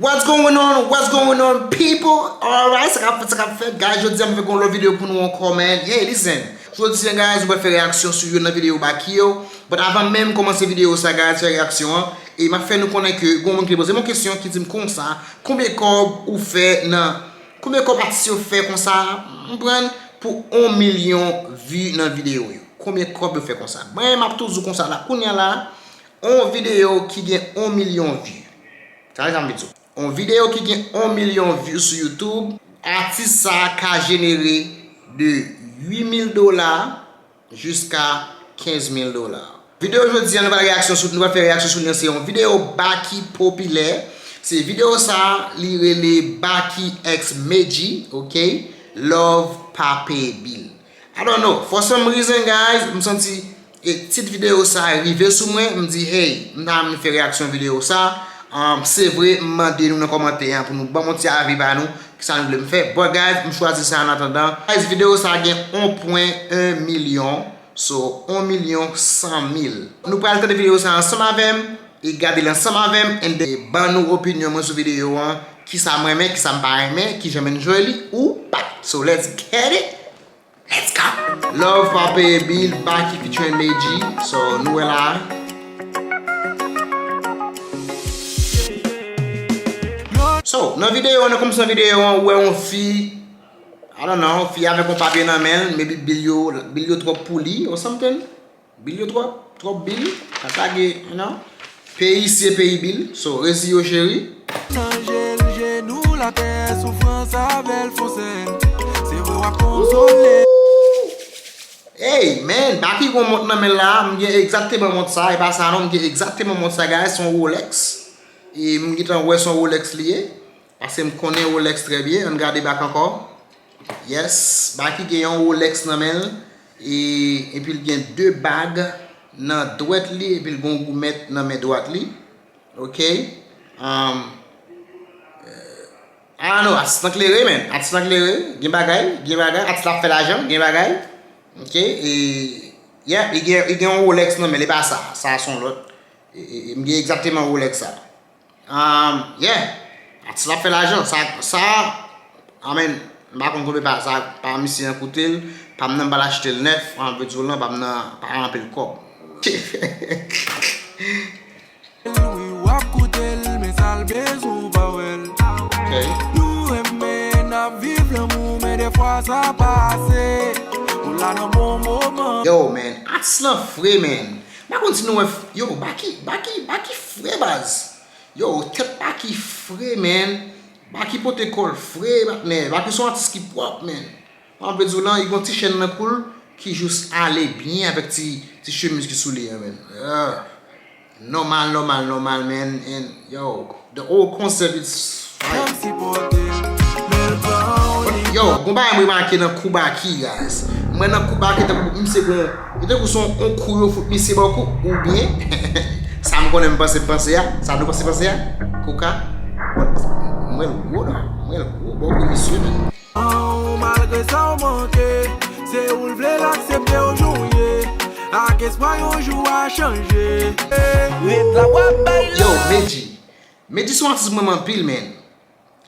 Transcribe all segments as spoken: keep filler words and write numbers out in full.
What's going on? What's going on, people? Alright, sa k ap fèt, sa k ap fèt, guys. Jodi a, m fè yon lòt videyo pou nou ankò, man. Hey, listen. Jodi a, guys, nou pral fè reyaksyon sou youn nan videyo Baky yo. But avan menm kòmanse videyo sa, guys, fè reyaksyon an, e m ap fè nou konnen ke gon moun ki te poze m yon kesyon ki di m konsa, konbyen kòb ou fè nan, konbyen kòb atis yo fè konsa, m pran pou yon milyon vi nan videyo yo? Konbyen kòb yo fè konsa? Mwen, m ap toujou konsa la. Kounye a la, yon videyo ki gen yon milyon vi. Sa sa m vle di w? Yon videyo ki gen yon milyon vi sou YouTube, atis sa a ka jenere de uit mil dola jiska kenz mil dola. Videyo jodi a, nou pral reyaksyon sou, nou pral fè reyaksyon sou li an, se yon videyo Baky popilè. Se videyo sa a, li rele Baky X Medjy, ok? Love pa peye bil. I don't know. For some reason, guys, m santi, e, tit videyo sa a rive sou mwen. M di, hey, m ta renmen fè reyaksyon videyo sa a. Um, se vre, m mande nou nan kòmantè an pou nou ban m yon ti avi pa nou, kisa nou vle m fè. But, guys, m chwazi sa an atandan. Guys, videyo sa a gen yon pwen yon milyon. So, yon milyon san mil. Nou pral tande videyo sa a ansanm avè m, e gade l ansanm avè m, and then ban nou opinyon mwen sou videyo an, kisa m renmen, kisa m pa renmen, kijan m enjoy li ou pa. So, let's get it! Let's go! Love pa peye bil, Baky featuring Medjy. So, nou wè la. So, nan videyo an, nan kòmansman videyo an, ou wè yon fi, I don't know, fi avèk yon papye nan men l, maybe bil yo, bil yo twòp pou li, or something. Bil yo twòp, twòp bil, ka tage, you know. Peyi isi e peyi bil, so resi yo cheri. Nan je l, jenou l atè, soufrans avè l fon sèl. Se vre w ap konsole. Hey, man, Baky gon mont nan men l la, m gen egzakteman mont sa, e pa sa non, m gen egzakteman mont sa, guys, se yon Rolex. E m gentan wè se yon Rolex li ye, paske m konnen Rolex trè byen, ann gade Baky ankò. Yes, Baky gen yon Rolex nan men l, e, epi l gen de bag nan dwèt li, epi l gen yon goumèt nan men dwat li. Ok. Um, I don't know, atis lan klere, man. Atis lan klere, gen bagay, gen bagay, atis la ap fè lajan, gen bagay. Ok, e, yeah, li gen, li gen yon Rolex nan men l, e pa sa, sa se yon lòt. E, e, e, m gen egzakteman Rolex sa. Um, yeah. Atis la ap fè lajan. Sa, sa, I mean, m pa konn konbyen pa, sa, pa misye an koute l, pa m nan m pral achte l nèf, an vle di w lan, pa m nan, pa anpil kòb. Wi, w ap koute l, men sa l bezwen w pa wè l. Ok. Nou renmen, n ap viv lanmou, men defwa sa pa ase. Ou la nan bon moman. Yo, man, atis lan fre, man. M pa konn si nou wè f-, yo, Baky, Baky, Baky fre, baz. Yo, tèt Baky fre, man. Baky pote kò l fre, patnè. Baky se yon atis ki pwòp, man. Mwen vle di w lan, li gon ti chèn nan kou l ki jis ale byen avèk ti, ti chemiz ki sou li an, man. Ah. Nòmal, nòmal, nòmal, man. And, yo, the whole concept is fire. Yo, gon bagay mwen remake nan kou Baky, guys. Mwen nan kou Baky, tankou misye gon, e tankou se yon, yon kou yo fout misye bò kou, oubyen, sa m konnen m panse, m panse a, sa nou panse, panse a, koka. But, mwen l gwo, non, mwen l gwo bò kou misye, man. An, malgre sa w manke, se ou l vle l aksepte w jan w ye, ak espwa yon jou a chanje. Ret la w ap bay love. Yo, Medjy. Medjy se yon atis mwen renmen anpil, man.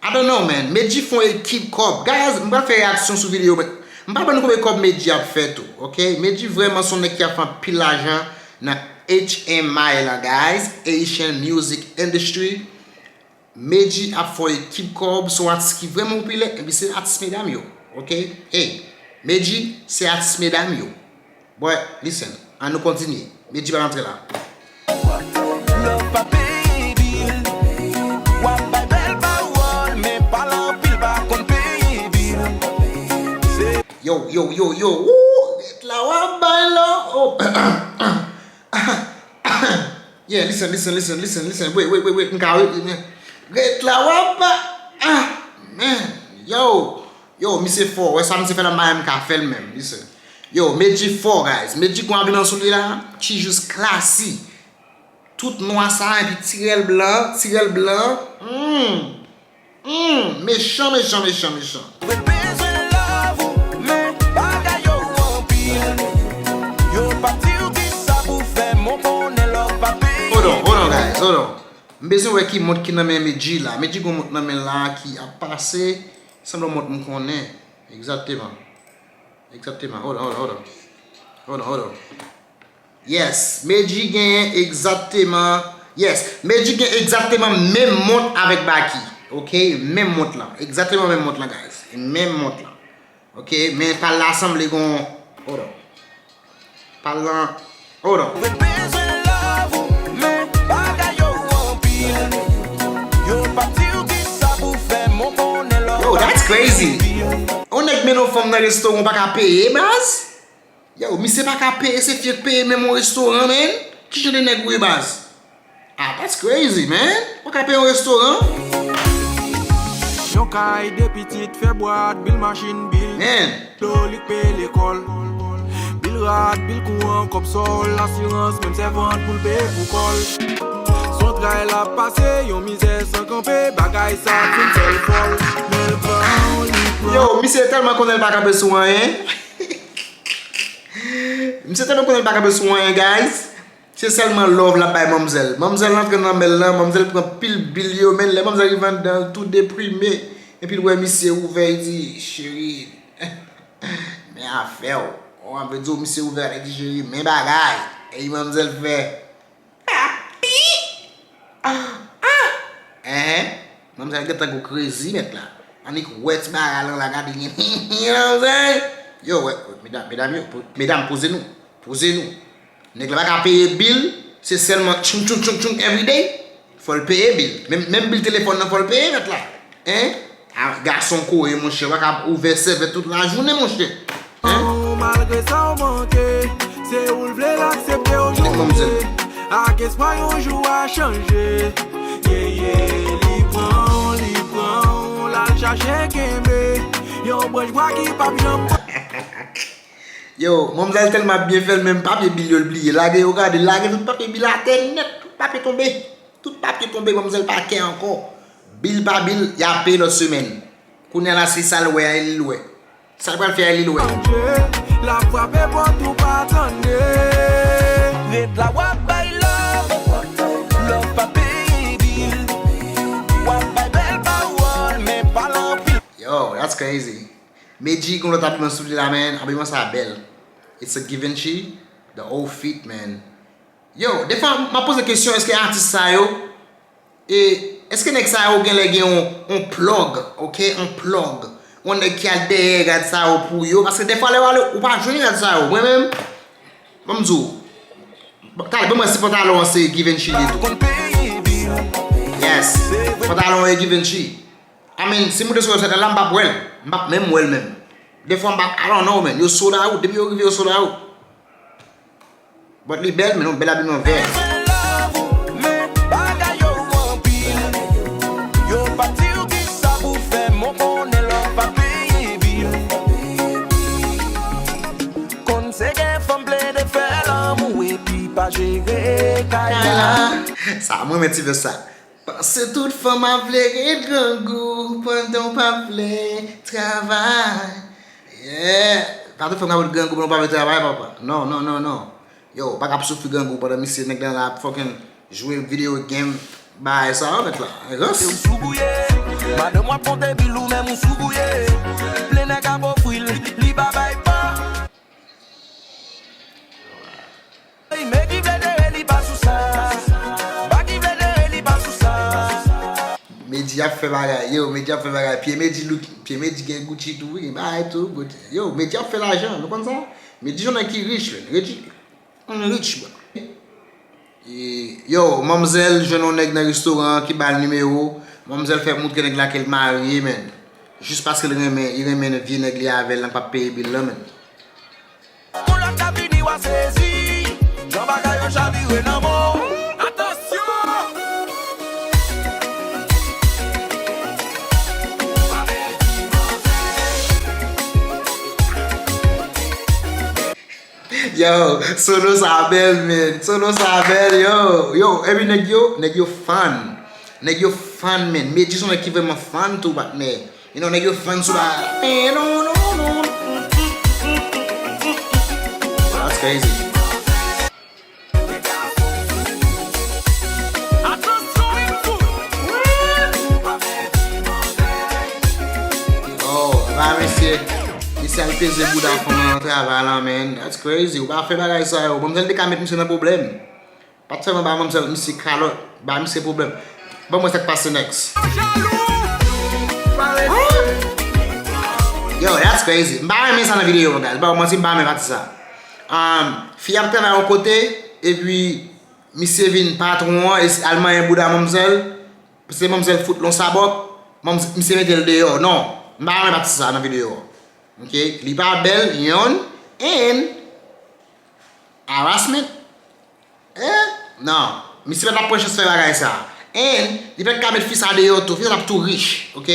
I don't know, man. Medjy fè yon ekip kòb. Guys, m pral fè reyaksyon sou videyo, men m pa ban nou konbyen kòb Medjy ap fè tou, ok? Medjy vrèman se yon nèg ki ap fè anpil lajan nan H M I lan, guys. Haitian Music Industry. Medjy ap fè yon ekip kòb, se yon atis ki vrèman popilè, epi se atis medam yo, ok? Hey, Medjy, se atis medam yo. But, listen, ann nou kontinye. Medjy pa rantre la. Love pa peye bil. W ap bay bèl pawòl, men pale anpil pa konn peye bil. Se Yo, yo, yo, yo. Woo, ret la w ap bay love. Oh. Yeah, listen, listen, listen, listen, listen. Wait, wait, wait, wait. M ka re-, re-, ret la w ap ba-, ah, man. Yo. Yo, misye fò. Wè sa misye fè la, m pa menm ka fè l menm. Listen. Yo, Medjy fò, guys. Medjy gon abiman sou li la. She just classy. Tout nwa sa, epi ti rèl blan, ti rèl blan. Hmm. Hmm, mechan, mechan, mechan, mechan. Mwen bezwen love ou, men bagay yo anpil. Yo p ap di w kisa pou fè, men w konnen love pa peye. Hold on, hold on, guys, hold on. M bezwen wè ki mont ki nan men Medjy la. Medjy gon mont nan men l la ki ap pase. Sanble yon mont m konnen. Egzakteman. Egzakteman. Hold on, hold on, hold on. Hold on, hold on. Yes, Medjy genyen egzakteman. Yes, Medjy gen egzakteman menm mont avèk Baky. Ok, menm mont lan. Egzakteman menm mont lan, guys. Menm mont lan. Ok, men pa l la sanble gon. Hold on. Pa l lan. Hold on. Mwen bezwen love ou, men bagay yo anpil. Yo p ap di w kisa pou fè, men w konnen love. Yo, that's crazy. Yon nèg mennen yon fanm nan restoran, w pa ka peye, baz? Yo, misye pa ka peye, se fi k peye menm yon restoran, man. Ki jan de nèg ou ye, baz? Ah, that's crazy, man. Ou ka peye yon restoran? Yon kay, de pitit, fè bwat, bil machin, bil. Man. Dlo li k peye lekòl. Bil rad, bil kouran, kòb sòl, asirans, menm sèvant pou l peye pou kò l. Son tray l ap pase, yon mizè san kanpe, bagay sa fin fè l fòl. Men l pran, li pran. Yo, misye tèlman konnen l pa kanpe sou anyen. Misye tèlman konnen l pa kanpe sou anyen, guys. Se sèlman love l ap bay manmzèl. Manmzèl antre nan men l lan, manmzèl pran pil bil yo, men lè manmzèl rive anndan, l tou deprime. Epi l wè misye ouvè, li di, "Cheri, men afè w." Ou anvi di w misye ouvè, li di, "Cheri, men bagay." Epi manmzèl fè, "Papi!" Ah! Ah! Enhen. Manmzèl gentan gwo krezi mèt la. Annik wè ti bagay lan la, gade gen manmzèl. Yo, wè, medam, medam yo, po-, medam, poze nou. Poze nou. Nèg la pa ka peye bil, se sèlman tchoum, tchoum, tchoum, tchoum everyday. Fò l peye bil. Menm, menm bil telefòn nan, fò l peye mèt la. Hein? Ah, gason kore, monchè, w pa ka ouvè sèvèt tout lajounen, monchè. Hein? Malgre sa w manke, se ou l vle l aksepte w jodi. Ak espwa yon jou w a chanje. Ye, ye, li pran w, li pran w, l al chache kenbe yon branch bwa ki p ap janm. Yo, manmzèl tèlman ap byen fè l, menm papye bil yo l bliye. Lage yo gade, lage tout papye bil atè nèt, tout papye tonbe. Tout papye tonbe, manmzèl pa kè ankò. Bil pa bil, y a peye lòt semèn. Kounye a la, se sa l wè a, li l wè. Sa l pral fè a, li l wè. L ap frape pòt ou pa tande. Ret la, w ap bay love. Love pa peye bil. W ap bay bèl pawòl, men pale anpil. Yo, that's crazy. Medjy gon lòt abiman sou li la, man. Abiman sa bèl. It's a Givenchy, the whole fit, man. Yo, defwa, m ap poze kesyon, èske atis sa yo, e, èske nèg sa yo genlè gen yon, yon plug, ok, yon plug, yon nèg ki al dèyè rad sa yo pou yo, paske defwa lè w ale, ou pa jwenn rad sa yo. Mwen menm, ban m di w, talè, ban mwen si pantalon an se Givenchy li ye tou. Yes, pantalon an e Givenchy. I mean, si m moute sou website la, m p ap wè l. M p ap menm wè l menm. Defwa m p ap, I don't know, man. Yo sold out, depi yo rive, yo sold out. But li bèl, men yon bèl abiman vè. Yo pa di w kisa pou fè, men w konnen lè w pa peye bil. Konn se gen fanm plede fè lanmou epi pa jere kay la. Sa, mwen renmen ti vès sa. Paske tout fanm ap vle ret grangou pandan w pa vle travay. Yeah. Pa tout fanm ap ret grangou pandan w pa vle travay, papa. Non, non, non, non. Yo, w pa ka ap soufri grangou pandan misye nèg lan la ap fucking jwe video game. Bagay sa yo mèt la. Rans. Se ou sou gouye. Madanm w ap konte bil ou menm ou sou gouye. Plen nèg ap ofri l, li pa bay pa. Medjy vle dere li pa sou sa. Baky vle dere li pa sou sa. Medjy ap fè bagay, yo, Medjy ap fè bagay. Pye Medjy look, pye Medjy gen Gucci tou, wi, gen bagay tou, but, yo, Medjy ap fè lajan, nou konn sa? Medjy se yon nèg ki rich, man. Medjy, yon rich, bro. E, yo, manmzèl jwenn yon nèg nan restoran an ki ba l nimewo. Manmzèl fè moutre nèg la ke l marye, man. Jis paske l renmen, li renmen vye nèg li avè l lan k p ap peye bil lan, man. Yon lòt ka vini, w a sezi. Jan bagay yo chavire nan men w. Atansyon! Yo, solo sa bèl, man. Solo sa bèl, yo. Yo, epi nèg yo, nèg yo fan. Nèg yo fan, man. Medjy se yon nèg ki vrèman fan tou, patnè. You know, nèg yo fan sou ba. That's crazy. Atansyon, Ah, mesye, mesye al peze bouda fanm nan nan travay la, man. That's crazy. Ou pa fè bagay sa yo. Manmzèl te ka met misye nan pwoblèm. Pa t sèlman ba manmzèl misye kalòt, ba misye pwoblèm. Ban mwen sa k pase next. Yo, that's crazy. M pa renmen sa nan videyo an, guys. M pa manti, m pa renmen pati sa. Um, fi ap travay yon kote, epi misye vin patwon an, e al manyen bouda manmzèl. Se manmzèl fout l on sabòp, manmz-, misye mete l deyò. Non, m pa renmen pati sa nan videyo an. Ok? Li pa bèl, yonn, and harassment. Eh? Non, misye pa t ap pran chans fè bagay sa. And li pa t ka met fi sa deyò tou, fi sa t ap tou rich, ok?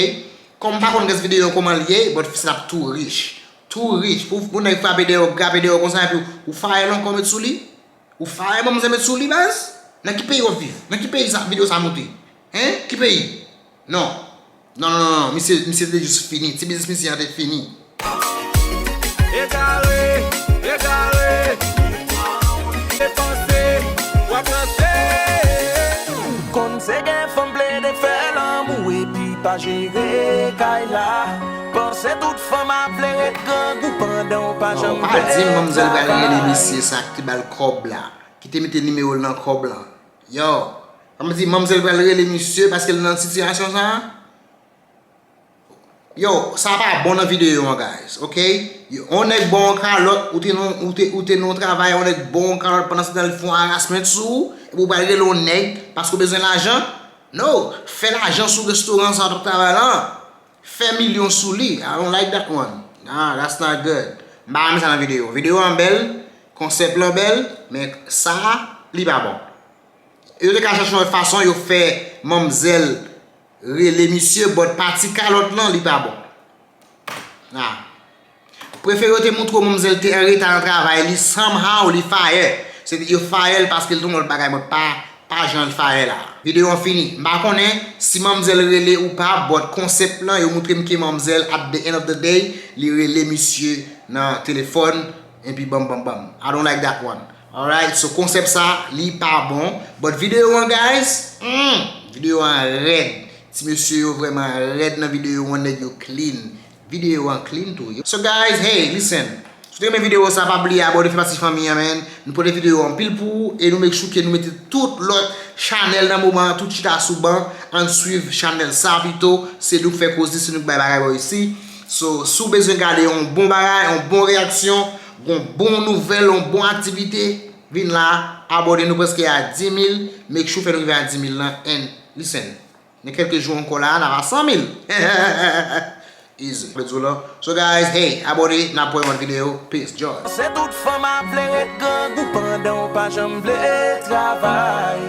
Kòm m pa konn rès videyo an kòman l ye, but fi sa t ap tou rich. Tou rich. Pou, pou nèg frape deyò, grape deyò konsa, epi ou fayè l ankò met sou li. Ou fayè manmzèl met sou li, baz? Nan ki peyi w ap viv? Nan ki peyi sa, videyo sa monte? Hein? Ki peyi? Non. Non, non, non, non. Misye, misye te jis fini. Ti biznis misye an te fini. Egare, egare. Depanse, w ap ranse. Konn se gen fanm plede fè lanmou epi pa jere kay la. Panse tout fanm ap vle ret grangou pandan w pa janm vle travay. Non, pa di m manmzèl pral rele misye sa ki te ba l kòb la, ki te mete nimewo l nan kòb lan. Yo, sa vle di manmzèl pral rele misye paske l nan sitiyasyon sa a? Yo, sa pa bon nan videyo an, guys, ok? Yo, yon nèg ba w yon kalòt, ou te nan, ou te, ou te nan yon travay, yon nèg ba w yon kalòt pandan se tan li fè yon harassment sou ou, epi w pral rele yon nèg paske w bezwen lajan? No, fè lajan sou restoran sa w t ap travay la. Fè milyon sou li. I don't like that one. Nah, that's not good. M pa renmen sa nan videyo. Videyo an bèl, konsèp lan bèl, men sa, li pa bon. Yo te ka chache yon fason yo fè manmzèl rele misye, but pati kalòt lan, li pa bon. Nah. Prefere yo te montre w manmzèl te an reta nan travay li, somehow li fire. Se yo fire l paske l te yon lòt bagay, but pa, pa jan l fire la. Videyo an fini. M pa konnen si manmzèl rele ou pa, but konsèp lan, yo montre m ke manmzèl, at the end of the day, li rele misye nan telefòn, epi bam, bam, bam. I don't like that one. Alright, so konsèp sa, li pa bon. But videyo an, guys, hmm, videyo an rèd. Ti mesye yo vrèman rèd nan videyo an, nèg yo clean. Videyo an clean tou. So guys, hey, listen. Si w te renmen videyo sa, pa bliye abòne, fè pati fanmi an, man. Nou pote videyo anpil pou ou e nou make sure ke nou mete tout lòt chanèl nan moman an, tout chita sou ban. Ann swiv chanèl sa pito. Se nou k fè koze, se nou k bay bagay bò isi. So, si w bezwen gade yon bon bagay, yon bon reyaksyon, yon bon nouvèl, yon bon aktivite, vin la, abòne, nou prèske a dis mil, make sure fè nou rive a dis mil lan, and listen. Nan kèlke jou ankò la, n ap a san mil. Easy. Mwen di w la. So guys, hey, abòne, n ap wè yon lòt videyo. Peace, joy. Se tout fanm ap vle ret grangou pandan w pa janm vle travay.